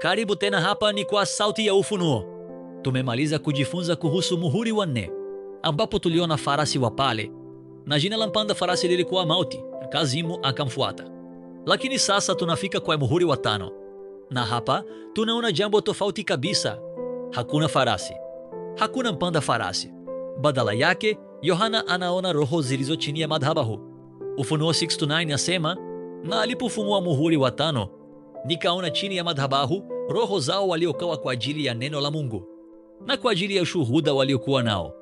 Karibu tena, hapa ni kwa Sauti ya Ufunuo. Tumemaliza kujifunza kuhusu muhuri wa nne, ambapo tuliona farasi wa pale na jina la mpanda farasi lilikuwa Mauti, Kazimu akamfuata. Lakini sasa tunafika kwa muhuri wa tano, na hapa tunaona jambo tofauti kabisa. Hakuna farasi, hakuna mpanda farasi. Badala yake, Yohana anaona roho zilizo chini ya madhabahu. Ufunuo 6:9 nasema, na alipofungua muhuri wa tano, nikaona chini ya madhabahu roho zao waliokawa kwa ajili ya neno la Mungu na kwa ajili ya ushuhuda waliokuwa nao.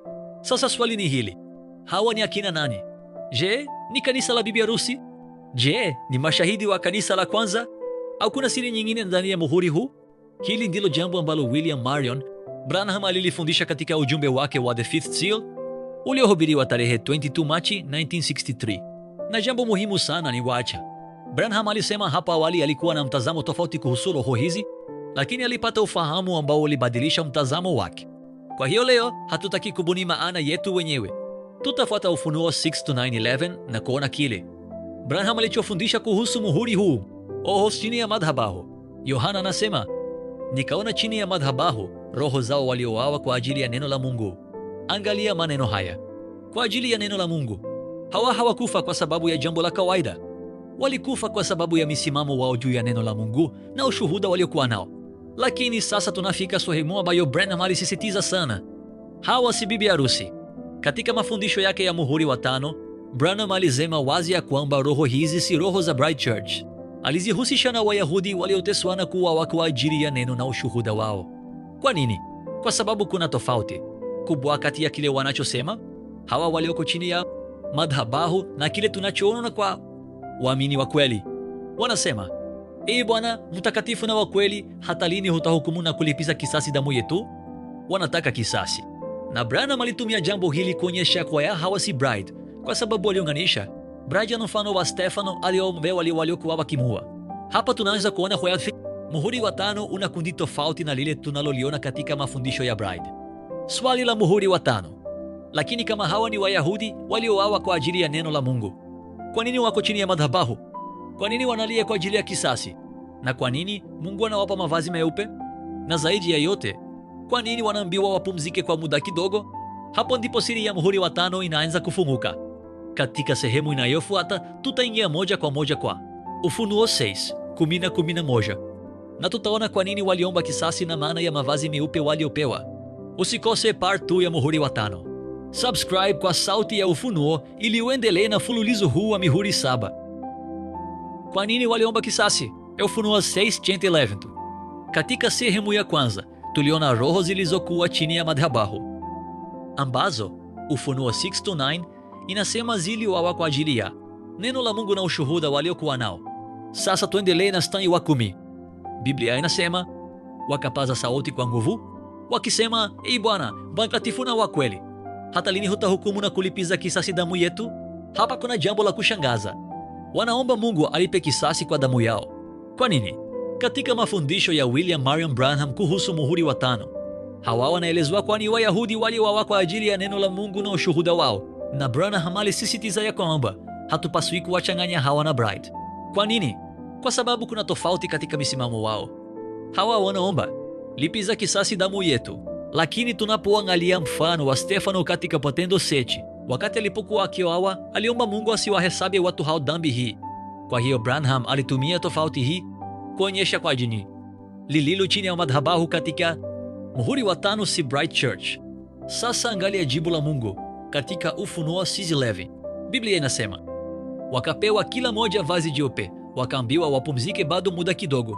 Sasa swali ni hili: hawa ni akina nani? Je, ni kanisa la bibi harusi? Je, ni mashahidi wa kanisa la kwanza, au kuna siri nyingine ndani ya muhuri huu? Hili ndilo jambo ambalo William Marion Branham alilifundisha katika ujumbe wake wa The Fifth Seal uliohubiriwa tarehe 22 Machi 1963. Na jambo muhimu sana ni wacha, Branham alisema hapo awali alikuwa na mtazamo tofauti kuhusu roho hizi, lakini alipata ufahamu ambao ulibadilisha mtazamo wake. Kwa hiyo leo hatutaki kubuni maana yetu wenyewe, tutafuata Ufunuo 6-9-11 na kuona kile Branham alichofundisha kuhusu muhuri huu, roho chini ya madhabahu. Yohana anasema, nikaona chini ya madhabahu roho zao waliouawa kwa ajili ya neno la Mungu. Angalia maneno haya, kwa ajili ya neno la Mungu. Hawa hawakufa kwa sababu ya jambo la kawaida, walikufa kwa sababu ya misimamo wao juu ya neno la Mungu na ushuhuda waliokuwa nao. Lakini sasa tunafika sehemu ambayo Branham alisisitiza sana: hawa si bibi harusi. Katika mafundisho yake ya muhuri wa tano, Branham alisema wazi ya kwamba roho hizi si roho za Bride Church. Alizihusisha na Wayahudi walioteswa na kuuawa kwa ajili ya neno na ushuhuda wao. Kwa nini? Kwa sababu kuna tofauti kubwa kati ya kile wanachosema hawa walioko chini ya madhabahu na kile tunachoona kwa waamini wa kweli. Wanasema, ee Bwana mtakatifu na wa kweli, hata lini hutahukumu na kulipiza kisasi damu yetu? Wanataka kisasi, na Branham alitumia jambo hili kuonyesha kwa ya hawa si bride, kwa sababu waliunganisha bride na mfano wa Stefano aliombea wale waliokuwa wakimuua. Hapa tunaweza kuona kwa muhuri wa tano una kundi tofauti na lile tunaloliona katika mafundisho ya bride. Swali la muhuri wa tano: lakini kama hawa ni Wayahudi waliouawa kwa ajili ya neno la Mungu, kwa nini wako chini ya madhabahu? Kwa nini wanalia kwa ajili ya kisasi? Na kwa nini Mungu anawapa mavazi meupe? Na zaidi ya yote, kwa nini wanaambiwa wapumzike kwa muda kidogo? Hapo ndipo siri ya muhuri wa tano inaanza kufunguka. Katika sehemu inayofuata tutaingia moja kwa moja kwa Ufunuo 6:10-11 na tutaona kwa nini waliomba kisasi na maana ya mavazi meupe waliopewa. Usikose part 2 ya muhuri wa tano. Subscribe kwa Sauti ya Ufunuo ili uendelee na fululizo huu wa mihuri saba. Kwa nini waliomba kisasi? Ufunuo 6:11. Katika sehemu ya kwanza tuliona roho zilizokuwa chini ya madhabahu ambazo Ufunuo 6:9 inasema ziliuawa kwa ajili ya neno la Mungu na ushuhuda waliokuwa nao. Sasa tuendelee na mstari wa 10. Biblia inasema wakapaza sauti kwa nguvu wakisema, Ee Bwana mtakatifu na wa kweli, hata lini hutahukumu na kulipiza kisasi damu yetu? Hapa kuna jambo la kushangaza. Wanaomba Mungu alipe kisasi kwa damu yao. Kwa nini? Katika mafundisho ya William Marion Branham kuhusu muhuri wa tano, hawa wanaelezwa kuwa ni Wayahudi waliouawa kwa ajili ya neno la Mungu na ushuhuda wao, na Branham alisisitiza ya kwamba hatupaswi kuwachanganya hawa na bride. Kwa nini? Kwa sababu kuna tofauti katika misimamo wao. Hawa wanaomba lipiza kisasi damu yetu, lakini tunapoangalia mfano wa Stefano katika Matendo 7, wakati alipokuwa akiuawa, aliomba Mungu asiwahesabe watu hao dhambi hii. Kwa hiyo Branham alitumia tofauti hii kuonyesha kwa jini lililo chini ya madhabahu katika muhuri wa tano si Bride Church. Sasa angalia jibu la Mungu katika Ufunuo 6:11. Biblia inasema wakapewa kila moja vazi jeupe, wakaambiwa wapumzike bado muda kidogo.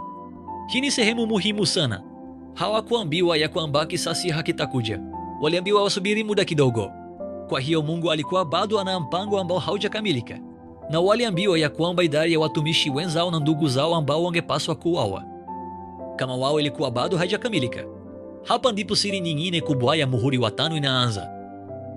Hii ni sehemu muhimu sana. Hawakuambiwa ya kwamba kisasi hakitakuja, waliambiwa wasubiri muda kidogo. Kwa hiyo Mungu alikuwa bado ana mpango ambao haujakamilika, na waliambiwa ya kwamba idadi ya watumishi wenzao na ndugu zao ambao wangepaswa kuuawa kama wao ilikuwa bado haijakamilika. Hapa ndipo siri nyingine kubwa ya muhuri wa tano inaanza.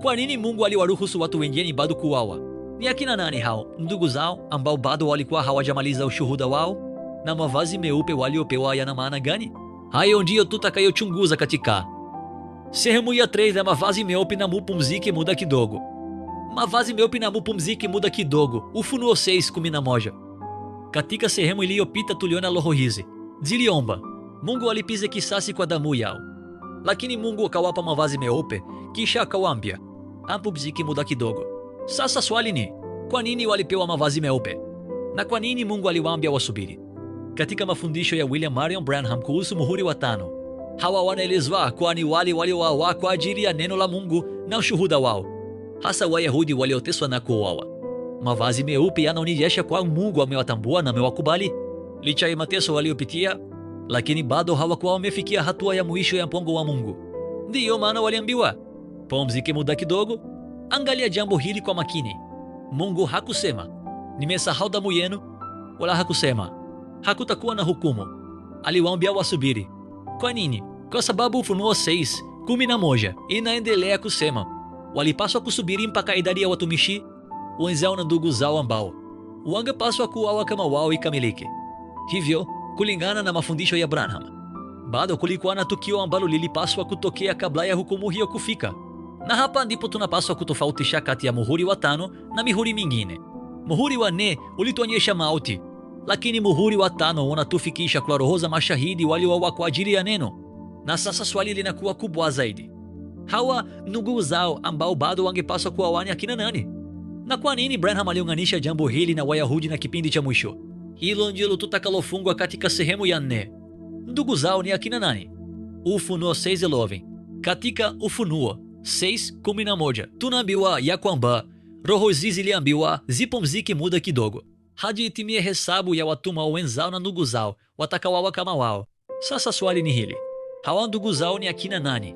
Kwa nini Mungu aliwaruhusu watu wengine bado kuuawa? Ni akina nani hao ndugu zao ambao bado walikuwa hawajamaliza ushuhuda wao? Na mavazi meupe waliopewa yana maana gani? Hayo ndiyo tutakayochunguza katika sehemu ya 3 ya mavazi meupe na mupumzike muda kidogo. Mavazi meupe na mupumzike muda kidogo. Ufunuo 6:11. Katika sehemu iliyopita tuliona roho hizi ziliomba. Mungu alipize kisasi kwa damu yao. Lakini Mungu akawapa mavazi meupe, kisha akawaambia apumzike muda kidogo. Sasa swali ni, kwa nini walipewa mavazi meupe? Na kwa nini Mungu aliwaambia wasubiri? Katika mafundisho ya William Marion Branham kuhusu muhuri wa tano, hawa wanaelezwa kuwa ni wale waliouawa kwa ajili ya neno la Mungu na ushuhuda wao, hasa Wayahudi walioteswa na kuuawa. Mavazi meupe yanaonyesha kwa Mungu amewatambua na amewakubali licha ya mateso waliopitia, lakini bado hawakuwa wamefikia hatua ya mwisho ya mpango wa Mungu. Ndiyo maana waliambiwa pumzike muda kidogo. Angalia jambo hili kwa makini. Mungu hakusema nimesahau damu yenu, wala hakusema hakutakuwa na hukumu. Aliwaambia wasubiri. Kwa nini? Kwa sababu Ufunuo 6:11 inaendelea kusema walipaswa kusubiri mpaka idadi ya watumishi wenzao na ndugu zao ambao wangepaswa kuuawa kama wao ikamilike. Hivyo, kulingana na mafundisho ya Branham, bado kulikuwa na tukio ambalo lilipaswa kutokea kabla ya hukumu hiyo kufika. Na hapa ndipo tunapaswa kutofautisha kati ya muhuri wa tano na mihuri mingine. Muhuri wa nne ulituonyesha mauti, lakini muhuri wa tano unatufikisha kwa roho za mashahidi waliouawa kwa ajili ya neno. Na sasa swali linakuwa kubwa zaidi: hawa ndugu zao ambao bado wangepaswa kuwa ni akina nani? Na kwa nini Branham aliunganisha jambo hili na Wayahudi na kipindi cha mwisho? Hilo ndilo tutakalofungwa katika sehemu ya nne. Ndugu zao ni akina nani? Ufunuo 6:11. Katika Ufunuo 6:11 tunaambiwa ya kwamba roho hizi ziliambiwa zipumzike muda kidogo hadi itimie hesabu ya watumwa wenzao na ndugu zao watakaouawa kama wao. Sasa swali ni hili: hawa ndugu zao ni akina nani?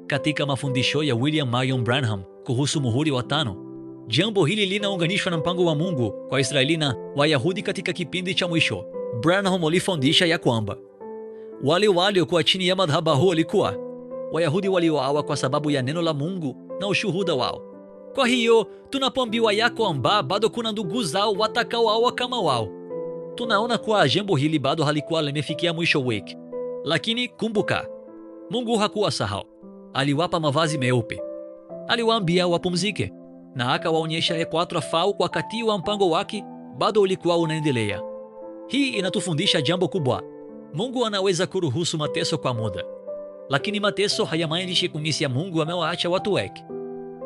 Katika mafundisho ya William Marion Branham kuhusu muhuri wa tano, jambo hili linaunganishwa na mpango wa Mungu kwa Israeli na Wayahudi katika kipindi cha mwisho. Branham alifundisha ya kwamba wale waliokuwa chini ya madhabahu walikuwa Wayahudi waliouawa kwa sababu ya neno la Mungu na ushuhuda wao. Kwa hiyo tunapoambiwa ya kwamba bado kuna ndugu zao watakaouawa kama wao, tunaona kuwa jambo hili bado halikuwa limefikia mwisho wake. Lakini kumbuka, Mungu hakuwasahau. Aliwapa mavazi meupe, aliwaambia wapumzike, na akawaonyesha ya kwamba wakati wa mpango wake bado ulikuwa unaendelea. Hii inatufundisha jambo kubwa: Mungu anaweza kuruhusu mateso kwa muda, lakini mateso hayamaanishi kwamba Mungu amewaacha watu wake.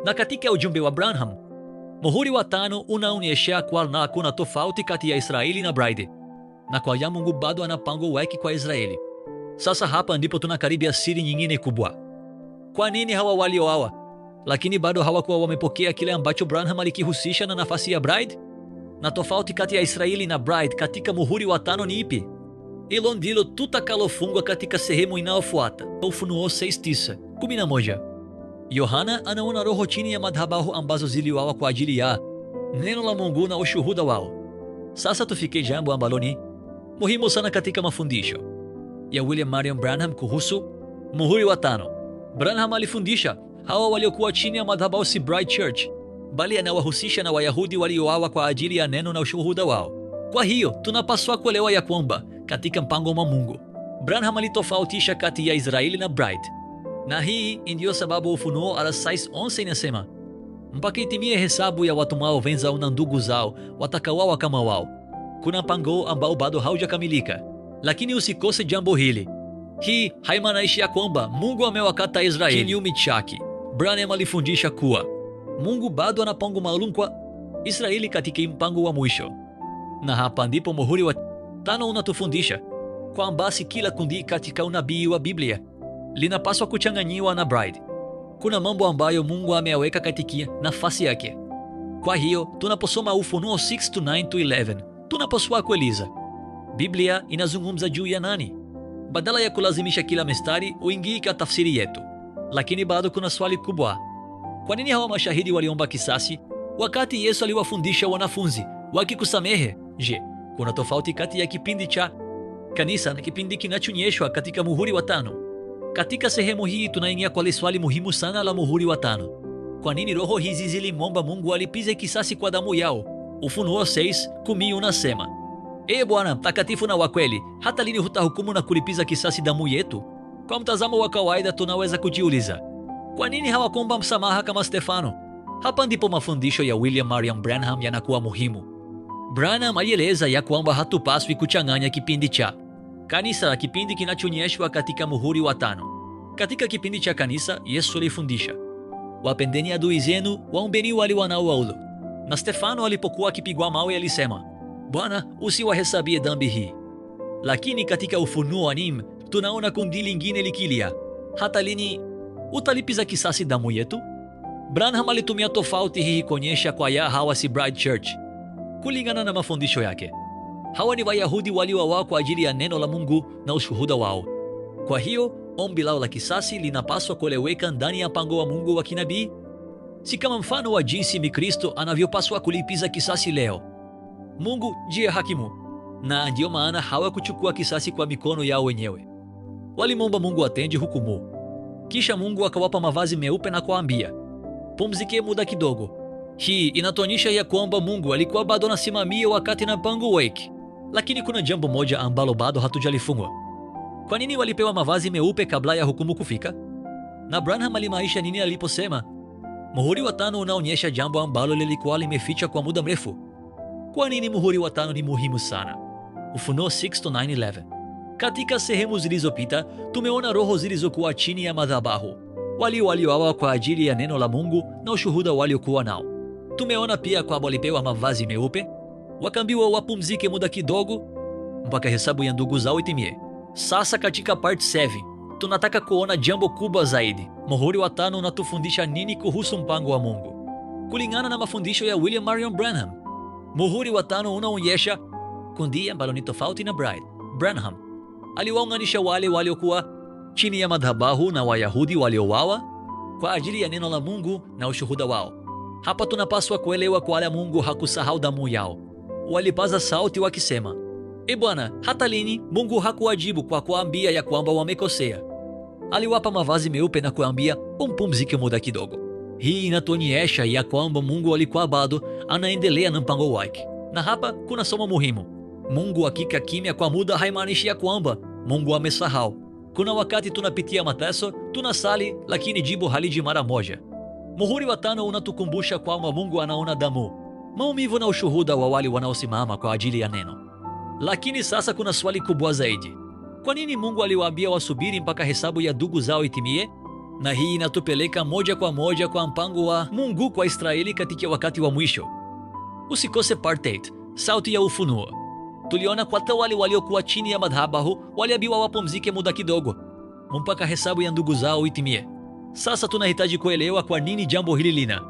Na katika ujumbe wa Branham, muhuri wa tano unaonyesha kuwa kuna tofauti kati ya Israeli na Bride, na kwa ya Mungu bado ana mpango wake kwa Israeli. Sasa hapa ndipo tunakaribia siri nyingine kubwa. Kwa nini hawa waliouawa lakini bado hawakuwa wamepokea kile ambacho Branham alikihusisha na nafasi ya Bride? Na tofauti kati ya Israeli na Bride katika muhuri wa tano ni ipi? Hilo ndilo tutakalofungwa katika sehemu inayofuata. Ufunuo 6:9-11. Yohana anaona roho chini ya madhabahu ambazo ziliuawa kwa ajili ya neno la Mungu na ushuhuda wao. Sasa tufike jambo ambalo ni muhimu sana katika mafundisho ya William Marion Branham kuhusu muhuri wa tano. Branham alifundisha hawa waliokuwa chini ya madhabahu si Bride Church, bali anawahusisha na Wayahudi waliouawa kwa ajili ya neno na ushuhuda wao. Kwa hiyo tunapaswa kuelewa ya kwamba katika mpango wa Mungu, Branham alitofautisha kati ya Israeli na Bride, na hii ndiyo sababu Ufunuo 6:11 inasema mpaka itimie hesabu ya watumwa wenzao na ndugu zao watakaouawa kama wao. Kuna mpango ambao bado haujakamilika, lakini usikose jambo hili. Hii haimaanishi ya kwamba Mungu amewakata Israeli. Kinyume chake, Branham alifundisha kuwa Mungu bado ana mpango maalum kwa Israeli katika mpango wa mwisho. Na hapa ndipo muhuri wa tano unatufundisha kwamba si kila kundi katika unabii wa Biblia linapaswa kuchanganyiwa na Bride. Kuna mambo ambayo Mungu ameyaweka katika nafasi yake. Kwa hiyo tunaposoma Ufunuo 6:9-11 tunapaswa kuuliza, Biblia inazungumza juu ya nani? Badala ya kulazimisha kila mstari uingie kwa tafsiri yetu. Lakini bado kuna swali kubwa: kwa nini hawa mashahidi waliomba kisasi wakati Yesu aliwafundisha wanafunzi wakikusamehe? Je, kuna tofauti kati ya kipindi cha kanisa na kipindi kinachoonyeshwa katika muhuri wa tano? Katika sehemu hii tunaingia kwa swali muhimu sana la muhuri wa tano: kwa nini roho hizi zilimwomba Mungu alipize kisasi kwa damu yao? Ufunuo 6:10 unasema, Ee Bwana mtakatifu na wa kweli, hata lini hutahukumu na kulipiza kisasi damu yetu? Kwa mtazamo wa kawaida tunaweza kujiuliza, kwa nini hawakuomba msamaha kama Stefano? Hapa ndipo mafundisho ya William Marion Branham yanakuwa muhimu. Branham alieleza ya kwamba hatupaswi kuchanganya kipindi cha Kanisa la kipindi kinachoonyeshwa katika muhuri wa tano. Katika kipindi cha kanisa, Yesu alifundisha, wapendeni adui zenu, waombeni wale wanaowaudhi. Na Stefano alipokuwa akipigwa mawe alisema, Bwana, usiwahesabie dhambi hii. Lakini katika Ufunuo wa 4 tunaona kundi lingine likilia, hata lini utalipiza kisasi damu yetu? Branham alitumia tofauti hii kuonyesha kwa ya hawa si Bride Church. Kulingana na mafundisho yake, hawa ni Wayahudi waliouawa kwa ajili ya neno la Mungu na ushuhuda wao. Kwa hiyo ombi lao la kisasi linapaswa kueleweka ndani ya mpango wa Mungu wa kinabii, si kama mfano wa jinsi Mkristo anavyopaswa kulipiza kisasi leo. Mungu ndiye hakimu, na ndiyo maana hawakuchukua kisasi kwa mikono yao wenyewe. Walimwomba Mungu atende hukumu. Kisha Mungu akawapa mavazi meupe na kuambia, pumzike muda kidogo. Hii inatuonyesha ya kwamba Mungu alikuwa bado anasimamia wakati na mpango wake. Lakini kuna jambo moja ambalo bado hatujalifungwa. Kwa nini walipewa mavazi meupe kabla ya hukumu kufika? Na Branham alimaanisha nini aliposema muhuri wa tano unaonyesha jambo ambalo lilikuwa limefichwa kwa muda mrefu? Kwa nini muhuri wa tano ni muhimu sana? Ufunuo 6-9-11. Katika sehemu zilizopita tumeona roho zilizokuwa chini ya madhabahu, wale waliouawa kwa ajili ya neno la Mungu na ushuhuda waliokuwa nao. Tumeona pia kwamba walipewa mavazi meupe, wakaambiwa wapumzike muda kidogo mpaka hesabu ya ndugu zao itimie. Sasa katika part 7 tunataka kuona jambo kubwa zaidi. Muhuri wa tano unatufundisha nini kuhusu mpango wa Mungu? Kulingana na mafundisho ya William Marion Branham, muhuri wa tano unaonyesha kundi ambalo ni tofauti na Bride. Branham aliwaunganisha wale waliokuwa chini ya madhabahu na Wayahudi waliouawa kwa ajili ya neno la Mungu na ushuhuda wao. Hapa tunapaswa kuelewa kwamba Mungu hakusahau damu yao. Walipaza sauti wakisema, E Bwana, hata lini? Mungu hakuwajibu kwa kuambia ya kwamba wamekosea. Aliwapa mavazi meupe na kuambia umpumzike muda kidogo. Hii inatuonyesha ya kwamba Mungu alikuwa bado anaendelea na mpango wake. Na hapa kuna somo muhimu. Mungu akikaa kimya kwa muda haimaanishi ya kwamba Mungu amesahau. Kuna wakati tunapitia mateso, tunasali, lakini jibu haliji mara moja. Muhuri wa tano unatukumbusha kwamba Mungu anaona damu, maumivu na ushuhuda wa wale wanaosimama kwa ajili ya neno. Lakini sasa kuna swali kubwa zaidi. Kwa nini Mungu aliwaambia wasubiri mpaka hesabu ya ndugu zao itimie? Na hii inatupeleka moja kwa moja kwa mpango wa Mungu kwa Israeli katika wakati wa mwisho. Usikose part 8, Sauti ya Ufunuo. Tuliona kwa wale waliokuwa chini ya madhabahu waliambiwa wapumzike muda kidogo mpaka hesabu ya ndugu zao itimie. Sasa tunahitaji kuelewa kwa nini jambo hili lina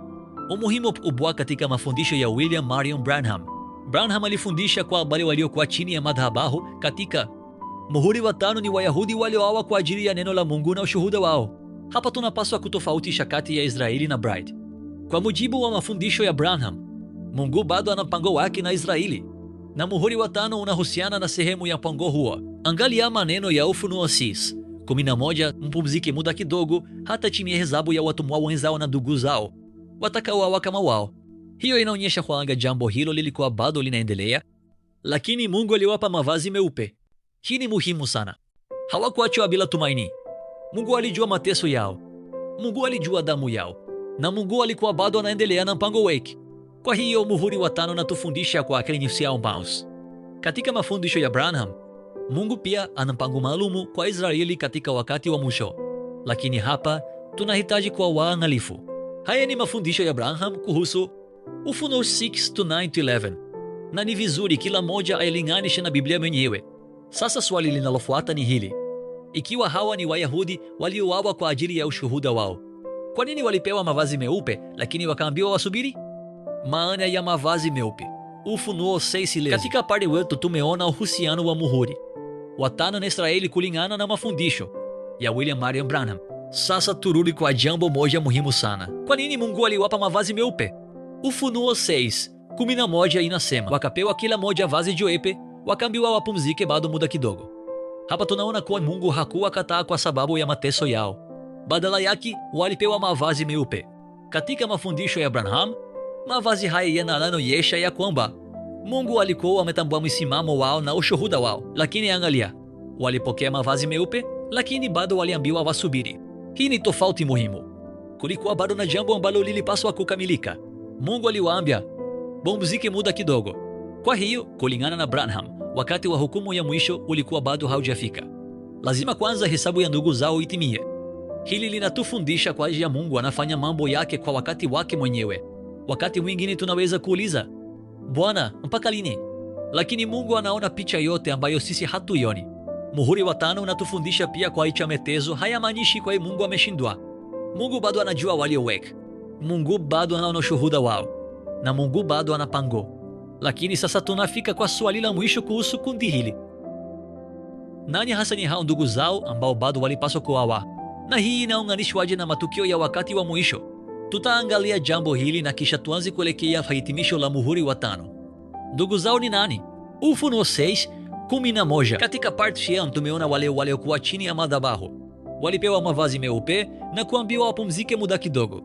umuhimu mkubwa katika mafundisho ya William Marion Branham. Branham alifundisha kwa wale waliokuwa chini ya madhabahu katika muhuri wa tano ni Wayahudi waliouawa kwa ajili ya neno la Mungu na ushuhuda wao. Hapa tunapaswa kutofautisha kati ya Israeli na Bride. Kwa mujibu wa mafundisho ya Branham, Mungu bado ana mpango wake na Israeli, na muhuri wa tano unahusiana na sehemu ya mpango huo. Angalia maneno ya Ufunuo 6:11, mpumzike muda kidogo hata chini ya hesabu ya watumwa wenzao na ndugu zao watakaouawa kama wao. Hiyo inaonyesha kwamba jambo hilo lilikuwa bado linaendelea, lakini Mungu aliwapa mavazi meupe. Hii ni muhimu sana. Hawakuachwa bila tumaini. Mungu alijua mateso yao, Mungu alijua damu yao, na Mungu alikuwa bado anaendelea na mpango wake. Kwa hiyo muhuri wa tano unatufundisha kwa Mouse. Katika mafundisho ya Branham, Mungu pia ana mpango maalumu kwa Israeli katika wakati wa mwisho. Lakini hapa tunahitaji kuwa waangalifu. Haya ni mafundisho ya Branham kuhusu Ufunuo 6-9-11, na ni vizuri kila mmoja ailinganishe na Biblia mwenyewe. Sasa swali linalofuata ni hili: ikiwa hawa ni Wayahudi waliouawa kwa ajili ya ushuhuda wao, kwa nini walipewa mavazi meupe lakini wakaambiwa wasubiri? Maana ya mavazi meupe, Ufunuo 6. Katika pale wetu tumeona uhusiano wa muhuri wa tano na Israeli kulingana na mafundisho ya William Marion Branham. Sasa turudi kwa jambo moja muhimu sana. Kwa nini Mungu aliwapa mavazi meupe? Ufunuo 6:11 inasema, wakapewa kila moja vazi jeupe, wakaambiwa wapumzike bado muda kidogo. Hapa tunaona kuwa Mungu hakuwakataa kwa sababu ya mateso yao. Badala yake walipewa mavazi meupe. Katika mafundisho ya Branham, mavazi haya yanaonyesha ya kwamba Mungu alikuwa ametambua msimamo wao na ushuhuda wao. Lakini angalia, walipokea mavazi meupe, lakini bado waliambiwa wasubiri. Hii ni tofauti muhimu. Kulikuwa bado na jambo ambalo lilipaswa kukamilika. Mungu aliwaambia pumzike muda kidogo. Kwa hiyo, kulingana na Branham, wakati wa hukumu ya mwisho ulikuwa bado haujafika. Lazima kwanza hesabu ya ndugu zao itimie. Hili linatufundisha kwa ajili ya Mungu anafanya mambo yake kwa wakati wake mwenyewe. Wakati mwingine tunaweza kuuliza, Bwana, mpaka lini? Lakini Mungu anaona picha yote ambayo sisi hatuioni. Muhuri wa tano unatufundisha pia kwa icha metezo hayamaanishi kwa Mungu ameshindwa. Mungu bado anajua walioweka. Mungu bado anaona ushuhuda wao. Na Mungu bado ana pango. Lakini sasa tunafika kwa swali la mwisho kuhusu kundi hili. Nani hasa ni hao ndugu zao ambao bado walipaswa kuuawa? Na hii inaunganishwaje na matukio ya wakati wa mwisho? Tutaangalia jambo hili na kisha tuanze kuelekea hitimisho la muhuri wa tano. Ndugu zao ni nani? Ufunuo 6:11. Katika part ya tumeona wale waliokuwa chini ya madhabahu walipewa mavazi meupe na kuambiwa wapumzike muda kidogo.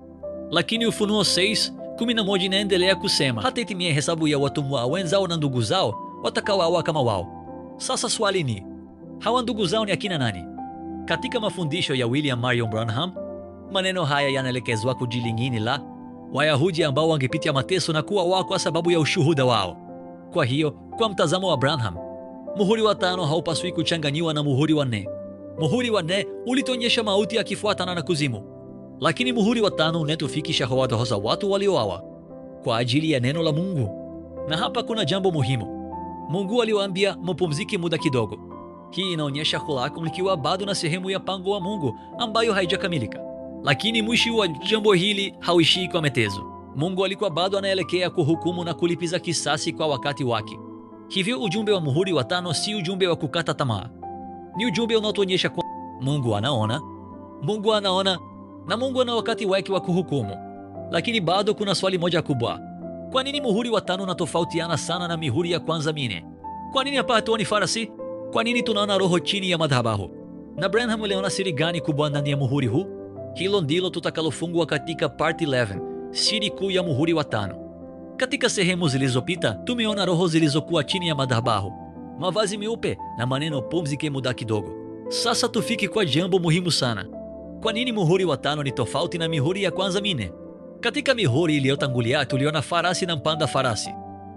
Lakini Ufunuo 6:11 inaendelea kusema hata itimie hesabu ya watumwa wenzao na ndugu zao watakaowawa kama wao. Sasa swali ni, hawa ndugu zao ni akina nani? Katika mafundisho ya William Marion Branham, maneno haya yanaelekezwa kwa jilingini la Wayahudi ambao wangepitia mateso na kuwa wao kwa sababu ya ushuhuda wao. Kwa hiyo, kwa mtazamo wa Branham, muhuri wa tano haupaswi kuchanganyiwa na muhuri wa nne. Muhuri wa nne ulituonyesha mauti yakifuatana na kuzimu, lakini muhuri wa tano unatufikisha roho za watu walioawa kwa ajili ya neno la Mungu. Na hapa kuna jambo muhimu. Mungu aliwaambia mupumzike muda kidogo. Hii inaonyesha kulikuwa bado na sehemu ya mpango wa Mungu ambayo haijakamilika. Lakini mwisho wa jambo hili hauishii kwa mateso. Mungu alikuwa bado anaelekea kuhukumu na kulipiza kisasi kwa wakati wake. Hivyo ujumbe wa muhuri wa tano si ujumbe wa kukata tamaa. Ni ujumbe unaotuonyesha kwa Mungu anaona. Mungu anaona na Mungu ana wakati wake wa kuhukumu. Lakini bado kuna swali moja kubwa. Kwa nini muhuri wa tano unatofautiana sana na mihuri ya kwanza minne? Kwa nini hapa hatuoni farasi? Kwa nini tunaona roho chini ya madhabahu? Na Branham aliona siri gani kubwa ndani ya muhuri huu? Hilo ndilo tutakalofungua katika part 11, siri kuu ya muhuri wa tano. Katika sehemu zilizopita tumeona roho zilizokuwa chini ya madhabahu, mavazi meupe na maneno pumzike muda kidogo. Sasa tufike kwa jambo muhimu sana. Kwa nini muhuri wa tano ni tofauti na mihuri ya kwanza minne? Katika mihuri iliyotangulia tuliona farasi na mpanda farasi,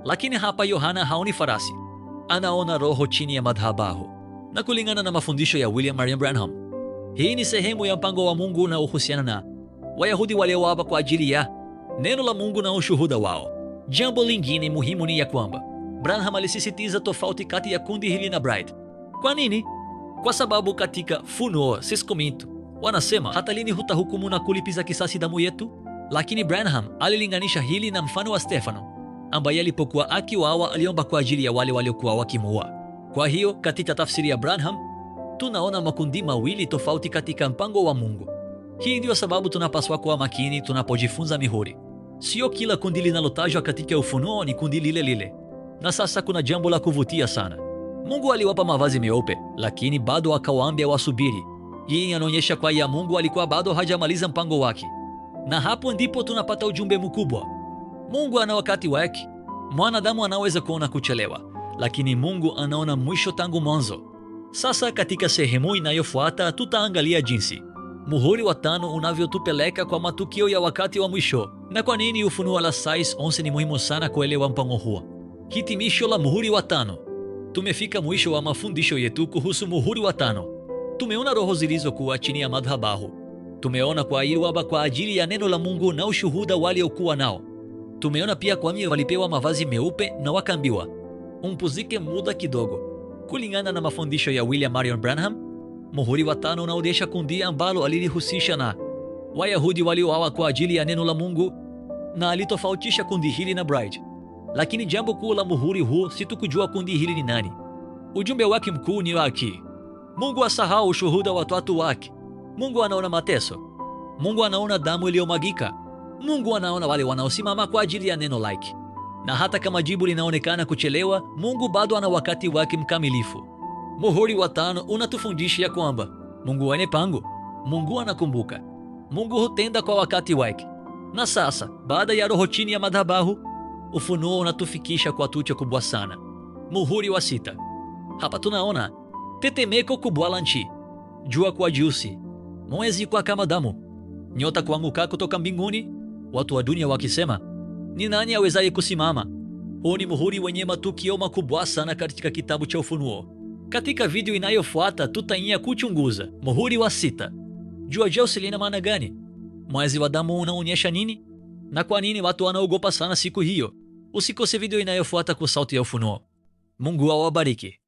lakini hapa Yohana haoni farasi, anaona roho chini ya madhabahu. Na kulingana na mafundisho ya William Marion Branham, hii ni sehemu ya mpango wa Mungu na uhusiana na Wayahudi waliouawa kwa ajili ya neno la Mungu na ushuhuda wao. Jambo lingine muhimu ni ya kwamba Branham alisisitiza tofauti kati ya kundi hili na Bride. Kwa nini? Kwa sababu katika Funuo 6:10 wanasema hata lini hutahukumu na kulipiza kisasi damu yetu? Lakini Branham alilinganisha hili na mfano wa Stefano ambaye alipokuwa akiuawa aliomba kwa ajili ya wale waliokuwa wakimuua. Kwa hiyo katika tafsiri ya Branham tunaona makundi mawili tofauti katika mpango wa Mungu. Hii ndio sababu tunapaswa kuwa makini tunapojifunza mihuri. Sio kila kundi linalotajwa katika Ufunuo ni kundi lile lile. Na sasa kuna jambo la kuvutia sana. Mungu aliwapa mavazi meupe, lakini bado akawaambia wasubiri. Hii inaonyesha kwa ya Mungu alikuwa bado hajamaliza mpango wake. Na hapo ndipo tunapata ujumbe mkubwa. Mungu ana wakati wake. Mwanadamu anaweza kuona kuchelewa, lakini Mungu anaona mwisho tangu mwanzo. Sasa katika sehemu inayofuata tutaangalia jinsi muhuri wa tano unavyotupeleka kwa matukio ya wakati wa mwisho na kwa nini Ufunuo la 6:11 ni muhimu sana kuelewa mpango huo. Hitimisho la muhuri wa tano. Tumefika mwisho wa mafundisho yetu kuhusu muhuri wa tano. Tumeona roho zilizokuwa chini ya madhabahu. Tumeona kwa iwaba kwa ajili ya neno la Mungu na ushuhuda waliokuwa nao. Tumeona pia kwa nini walipewa mavazi meupe na wakaambiwa umpuzike muda kidogo. Kulingana na mafundisho ya William Marion Branham, muhuri wa tano unaonyesha kundi ambalo alilihusisha na Wayahudi waliouawa kwa ajili ya neno la Mungu, na alitofautisha kundi hili na Bride. Lakini jambo kuu la muhuri huu si tu kujua kundi hili ni nani. Ujumbe wake mkuu ni wake. Mungu asahau ushuhuda wa watu wake. Mungu anaona mateso. Mungu anaona damu iliyomwagika. Mungu anaona wale wanaosimama kwa ajili ya neno lake. Na hata kama jibu linaonekana kuchelewa, Mungu bado ana wakati wake mkamilifu. Muhuri wa tano unatufundisha ya kwamba Mungu ana mpango. Mungu anakumbuka. Mungu hutenda kwa wakati wake. Na sasa, baada ya roho chini ya madhabahu, Ufunuo unatufikisha kwa tukio kubwa sana. Muhuri wa sita. Hapa tunaona tetemeko kubwa la nchi, jua kwa jeusi, mwezi kwa kama damu, nyota kuanguka kutoka mbinguni, watu wa dunia wakisema, ni nani awezaye kusimama Huu ni muhuri wenye matukio makubwa sana katika kitabu cha Ufunuo. Katika video inayofuata tutaingia kuchunguza muhuri wa sita. Jua jeusi lina maana gani? Mwezi wa damu unaonyesha nini? Na kwa nini watu wanaogopa sana siku hiyo? Usikose video inayofuata kwa Sauti ya Ufunuo. Mungu awabariki.